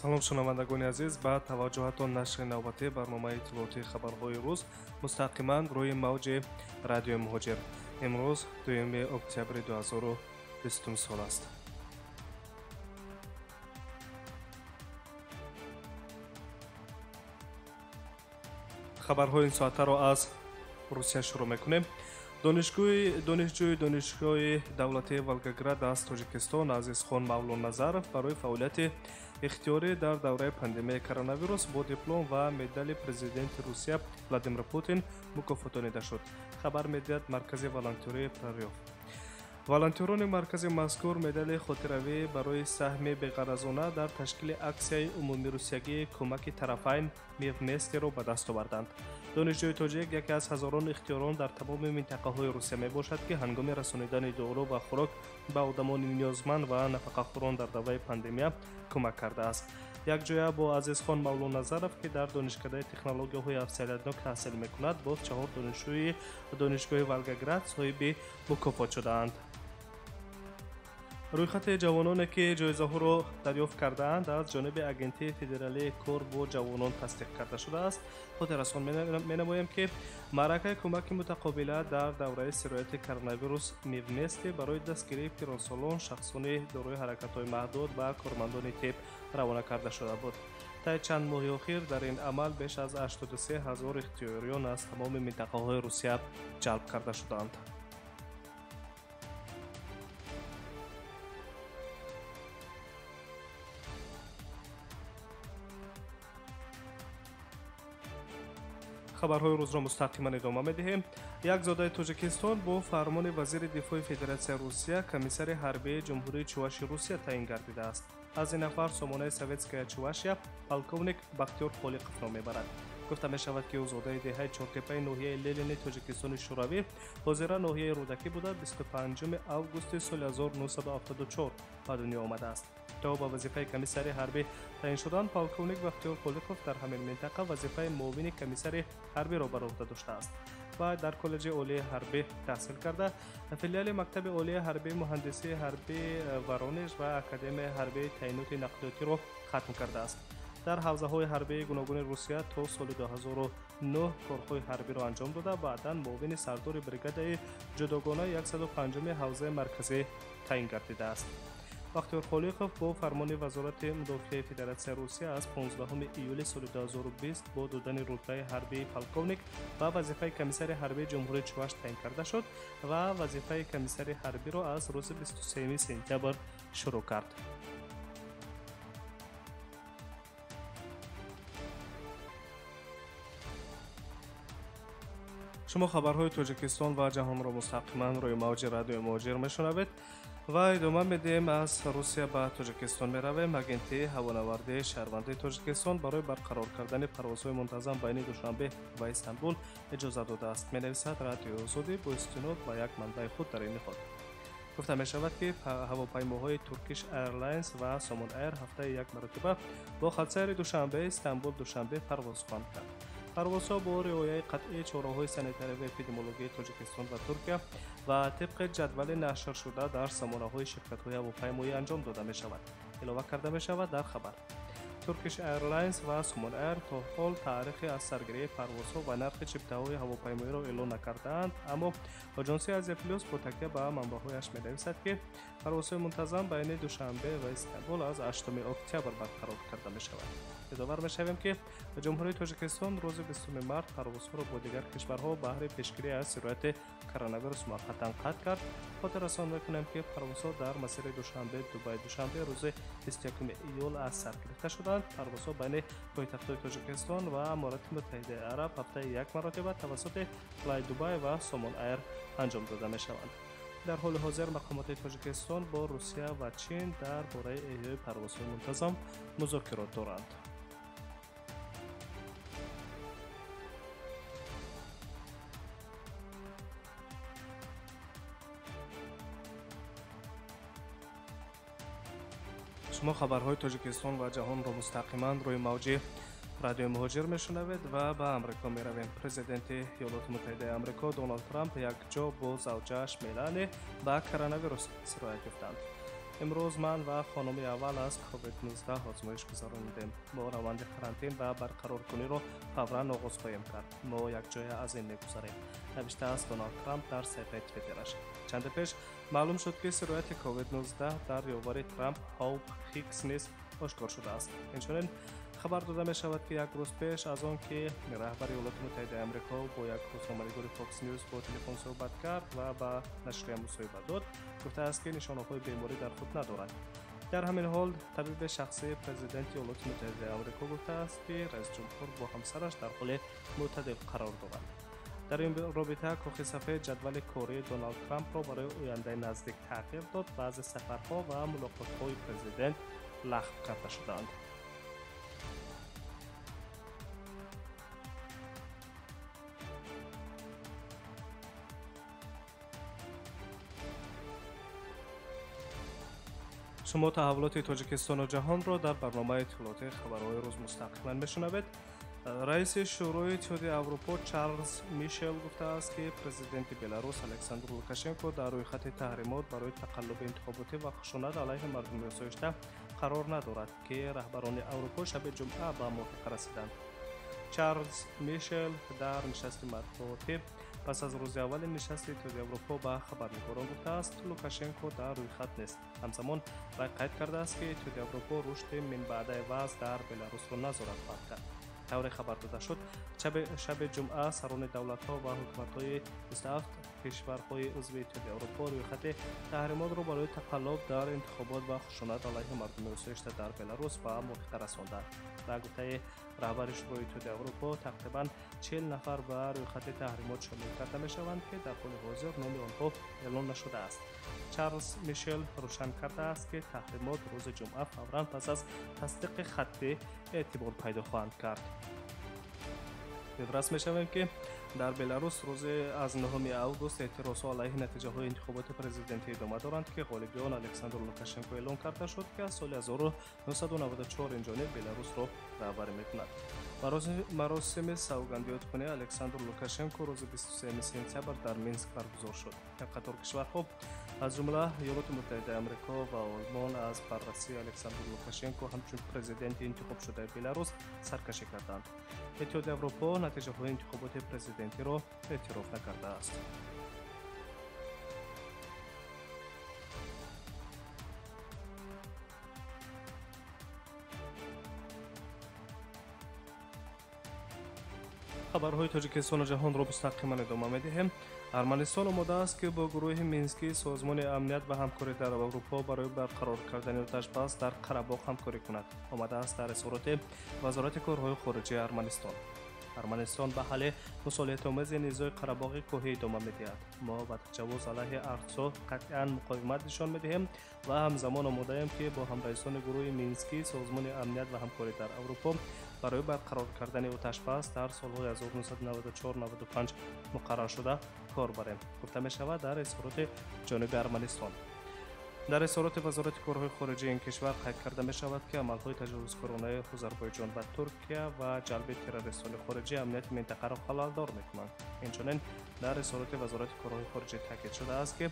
Салом, шунавандагони азиз, ба таваҷҷӯҳатон нашри навбатии барномаи иттилоотии хабарҳои рӯз мустақиман рӯи мавҷи радиои Муҳоҷир. Имрӯз 2 октябри 2020 сол аст. Хабарҳои ин соатаро аз Русия шурӯъ мекунем. Донишҷӯи Донишгоҳи давлатии Волгоград аз Тоҷикистон Азизхон Мавлоназаров барои фаъолияти ихтиёрӣ дар давраи пандемияи коронавирус бо диплом ва медали президенти Русия Владимир Путин мукофотонида шуд. Хабар медиҳад Маркази волонтёрии Прорёв. Волонтёрони маркази мазкур медали хотиравӣ барои саҳми беғаразона дар ташкили аксияи умумирусиягии кӯмаки тарафайн «Мы вместе»-ро ба даст оварданд. Донишҷӯи тоҷик яке аз ҳазорон ихтиёрон дар тамоми минтақаҳои Русия мебошад, ки ҳангоми расонидани дору ва хӯрок ба одамони ниёзманд ва нафақахӯрон дар давраи пандемия кӯмак кардааст. Якҷоя бо Азизхон Мавлоназаров, ки дар Донишкадаи технологияҳои афзалиятнок таҳсил мекунад, боз 4 донишҷӯи Донишгоҳи Волгоград соҳиби мукофот шудаанд. Рӯйхати ҷавононе, ки ҷоизаҳоро дарёфт кардаанд, аз ҷониби Агентии федералии кор бо ҷавонон тасдиқ карда шудааст. Хотиррасон менамоем, ки маъракаи кӯмаки мутақобила дар давраи сирояти коронавирус «Мы вместе» барои дастгирии пиронсолон, шахсони дорои ҳаракатҳои маҳдуд ва кормандони тиб равона карда шуда буд. Таи чанд моҳи охир дар ин амал беш аз 83 ҳазор ихтиёриён аз тамоми минтақаҳои Русия ҷалб карда шуданд. Хабарҳои рӯзро мустақиман идома медиҳем. Як зодаи Тоҷикистон бо фармони вазири дифои Федератсияи Русия комиссари ҳарбии Ҷумҳурии Чуваши Русия таъин гардидааст. Аз ин нафар сомонаи Советская Чувашия полковник Бахтиёр Холиқов ном мебарад. Гуфта мешавад, ки ӯ зодаи деҳаи Чортепаи ноҳияи Ленини Тоҷикистони Шӯравӣ, ҳозира ноҳияи Рӯдакӣ буда, 25 августи соли 1974 ба дунё омадааст. То ба вазифаи комиссари ҳарбӣ таъин шудан полковник Бахтиёр Холиқов дар ҳамин минтақа вазифаи муовини комиссари ҳарбиро бар уҳда доштааст ва дар коллеҷи олии ҳарбӣ таҳсил карда, филиали мактаби олии ҳарбии муҳандисии ҳарбии Воронеж ва Академияи ҳарбии таъиноти нақлиётиро хатм кардааст. Дар ҳавзаҳои ҳарбии гуногуни Русия то соли 2009 корҳои ҳарбиро анҷом дода, баъдан муовини сардори бригадаи ҷудогонаи 105-уми ҳавзаи марказӣ таъин гардидааст. Бахтиёр Холиқов бо фармони Вазорати мудофиаи Федератсияи Русия аз 15 июли соли 2020 бо додани рутбаи ҳарбии полковник ба вазифаи комиссари ҳарбии Ҷумҳурии Чуваш таъин карда шуд ва вазифаи комиссари ҳарбиро аз рӯзи 23 сентябр шурӯъ кард. Шумо хабарҳои Тоҷикистон ва ҷаҳонро мустақиман рӯи мавҷи радиои Муҳоҷир мешунавед ва идома медиҳем. Аз Русия ба Тоҷикистон меравем. Агентии ҳавонавардии шаҳрвандии Тоҷикистон барои барқарор кардани парвозҳои мунтазам байни Душанбе ва Истанбул иҷоза додааст, менависад Радиои Озодӣ бо истинод ба як манбаи худ дар ин ниҳод. Гуфта мешавад, ки ҳавопаймоҳои Turkish Airlines ва Somon Air ҳафтаи як маротиба бо хатсайри Душанбе Истанбул Душанбе парвоз хоҳанд кард. Парвозҳо бо риояи қатъии чораҳои санитарӣ ва эпидемиологии Тоҷикистон ва Туркия ва тибқи ҷадвали нашршуда дар сомонаҳои ширкатҳои ҳавопаймоӣ анҷом дода мешавад, илова карда мешавад дар хабар. Turkish Airlines ва Somon Air то ҳол таърихи аз саргирии парвозҳо ва нархи чиптаҳои ҳавопаймоиро эълон накардаанд, аммо оҷонсии Азия Плюс бо такя ба манбаъҳояш менависад, ки парвозҳои мунтазам байни Душанбе ва Истанбул аз 8 октябр барқарор карда мешавад. Ёдовар мешавем, ки Ҷумҳурии Тоҷикистон рӯзи 20 март парвозҳоро бо дигар кишварҳо баҳри пешгирӣ аз сирояти коронавирус муваққатан қатъ кард. Хотиррасон мекунем, ки парвозҳо дар масири Душанбе Дубай Душанбе рӯзи 21 июл аз сар гирифта шуданд. Парвозҳо байни пойтахтҳои Тоҷикистон ва Аморати Муттаҳидаи Араб ҳафтаи як маротиба тавассути Флай Дубай ва Сомон Айр анҷом дода мешаванд. Дар ҳоли ҳозир мақомоти Тоҷикистон бо Русия ва Чин дар бораи эҳёи парвозҳои мунтазам музокирот доранд. Шумо хабарҳои Тоҷикистон ва ҷаҳонро мустақиман рӯи мавҷи радиои Муҳоҷир мешунавед ва ба Амрико меравем. Президенти Иёлоти Муттаҳидаи Амрико Доналд Трамп якҷо бо завҷааш Мелани ба коронавирус сироят ёфтанд. Имрӯз ман ва хонуми аввал аз COVID-19 озмоиш гузаронидем. Мо раванди карантин ва барқароркуниро фавран оғоз хоҳем кард. Мо якҷоя аз ин мегузарем, навиштааст Доналд Трамп дар саҳифаи Твиттераш. Чанде пеш маълум шуд, ки сирояти COVID-19 дар ёвари Трамп Ҳоуп Ҳикс низ ошкор шудааст. Инчунин хабар дода мешавад, ки як рӯз пеш аз он ки раҳбари Иёлоти Муттаҳидаи Амрико бо як рӯзноманигори Fox News бо телефон суҳбат кард ва ба нашрия мусоҳиба дод, гуфтааст, ки нишонаҳои беморӣ дар худ надорад. Дар ҳамин ҳол табиби шахсии президенти Иёлоти Муттаҳидаи Амрико гуфтааст, ки раисҷумҳур бо ҳамсараш дар ҳоли мӯътадил қарор доранд. Дар ин робита Кохи Сафед ҷадвали кории Доналд Трампро барои ояндаи наздик тағйир дод. Баъзе сафарҳо ва мулоқотҳои президент лағв карда шуданд. Шумо таҳаввулоти Тоҷикистону ҷаҳонро дар барномаи иттилоотии хабарҳои рӯз мустақиман мешунавед. Раиси Шӯрои Иттиҳоди Аврупо Чарлз Мишел гуфтааст, ки президенти Беларус Александр Лукашенко дар рӯйхати таҳримот барои тақаллуби интихоботӣ ва хушунат алайҳи мардуми осоишта қарор надорад, ки раҳбарони Аврупо шаби ҷумъа ба мувофиқа расиданд. Чарлз Мишел дар нишасти матбуотӣ пас аз рӯзи аввали нишасти Иттиҳоди Аврупо ба хабарнигорон гуфтааст, Лукашенко дар рӯйхат нест. Ҳамзамон вай қайд кардааст, ки Иттиҳоди Аврупо рушди минбаъдаи вазъ дар Беларусро назорат хоҳад кард. Тавре хабар дода шуд, шаби ҷумъа сарони давлатҳо ва ҳукуматҳои 27 кишварҳои узви Иттиҳоди Аврупо рӯйхати таҳримотро барои тақаллуб дар интихобот ва хушунат алайҳи мардуми осоишта дар Беларус ба мувофиқа расонданд. Ба гуфтаи раҳбари Шӯрои Иттиҳоди Аврупо, тақрибан 40 нафар ба рӯйхати таҳримот шомил карда мешаванд, ки дар ҳоли ҳозир номи онҳо эълон нашудааст. Чарлз Мишел рӯшан кардааст, ки таҳримот рӯзи ҷумъа фавран пас аз тасдиқи хаттӣ эътибор пайдо хоҳанд кард. Ёдрас мешавем, ки дар Беларус рӯзи аз 9 август эътирозҳо алайҳи натиҷаҳои интихоботи президентӣ идома доранд, ки ғолиби он Александр Лукашенко эълон карда шуд, ки аз соли 1994 инҷониб Беларусро раҳбарӣ мекунад. Маросими савгандёдкунии Александр Лукашенко рӯзи 23 сентябр дар Минск баргузор шуд. Як қатор кишварҳо, аз ҷумла Иёлоти Муттаҳидаи Амрико ва Олмон, аз баррасии Александр Лукашенко ҳамчун президенти интихобшудаи Беларус саркашӣ карданд. Иттиҳоди Аврупо натиҷаҳои интихоботи президентиро эътироф накардааст. Хабарҳои Тоҷикистону ҷаҳонро мустақиман идома медиҳем. Арманистон омода аст, ки бо гурӯҳи Минскии Созмони амният ва ҳамкорӣ дар Аврупо барои барқарор кардани оташбас дар Қарабоғ ҳамкорӣ кунад. Омадааст дар изҳороти Вазорати корҳои хориҷии Арманистон. Арманистон ба ҳалли мусолиҳатомези низои Қарабоғи кӯҳӣ идома медиҳад. Мо ба таҷаввуз алайҳи Арсо қатъиан муқовимат нишон медиҳем ва ҳамзамон омодаем, ки бо ҳамраисони гурӯҳи Минскии Созмони амният ва ҳамкорӣ дар Аврупо барои барқарор кардани оташбас дар солҳои 1994-95 муқарраршуда кор барем, гуфта мешавад дар изҳороти ҷониби Арманистон. Дар изҳороти Вазорати корҳои хориҷии ин кишвар қайд карда мешавад, ки амалҳои таҷовузкоронаи Озарбойҷон ва Туркия ва ҷалби террористони хориҷӣ амнияти минтақаро халалдор мекунанд. Инчунин дар изҳороти Вазорати корҳои хориҷӣ таъкид шудааст, ки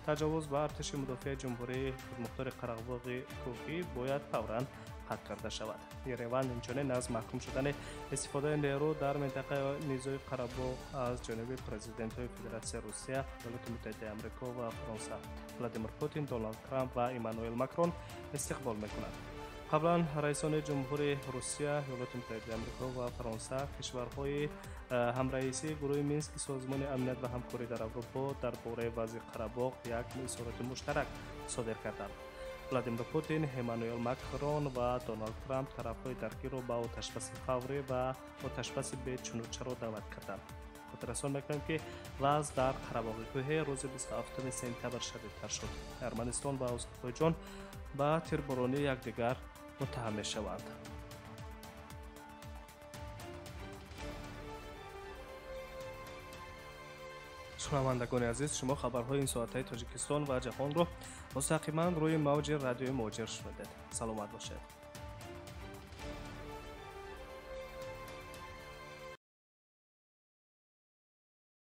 таҷовуз ба артиши мудофиаи Ҷумҳурии Худмухтори Қарабоғи кӯҳӣ бояд фавран қатъ карда шавад. Ереван инчунин аз маҳкум шудани истифодаи нерӯ дар минтақаи низои Қарабоғ аз ҷониби президентҳои Федератсияи Русия, Иёлоти Муттаҳидаи Амрико ва Фаронса Владимир Путин, Доналд Трамп ва Эммануэл Макрон истиқбол мекунад. Қаблан раисони ҷумҳури Русия, Иёлоти Муттаҳидаи Амрико ва Фаронса, кишварҳои ҳамраисии гурӯҳи Мински Созмони амният ва ҳамкорӣ дар Аврупо дар бораи вазъи Қарабоғ як изҳороти муштарак содир карданд. Владимир Путин, Эммануэл Макрон ва Доналд Трамп тарафҳои даргирро ба оташбаси фаврӣ ва оташбаси бечунучаро даъват карданд. Хотиррасон мекунем, ки вазъ дар Қарабоғи кӯҳӣ рӯзи 27 сентябр шадидтар шуд. Арманистон ва Озарбойҷон ба тирборонии якдигар муттаҳам мешаванд. Шунавандагони азиз, шумо хабарҳои ин соатаи Тоҷикистон ва ҷаҳонро мустақиман рӯи мавҷи радиои Муҳоҷир шунидед. Саломат бошед.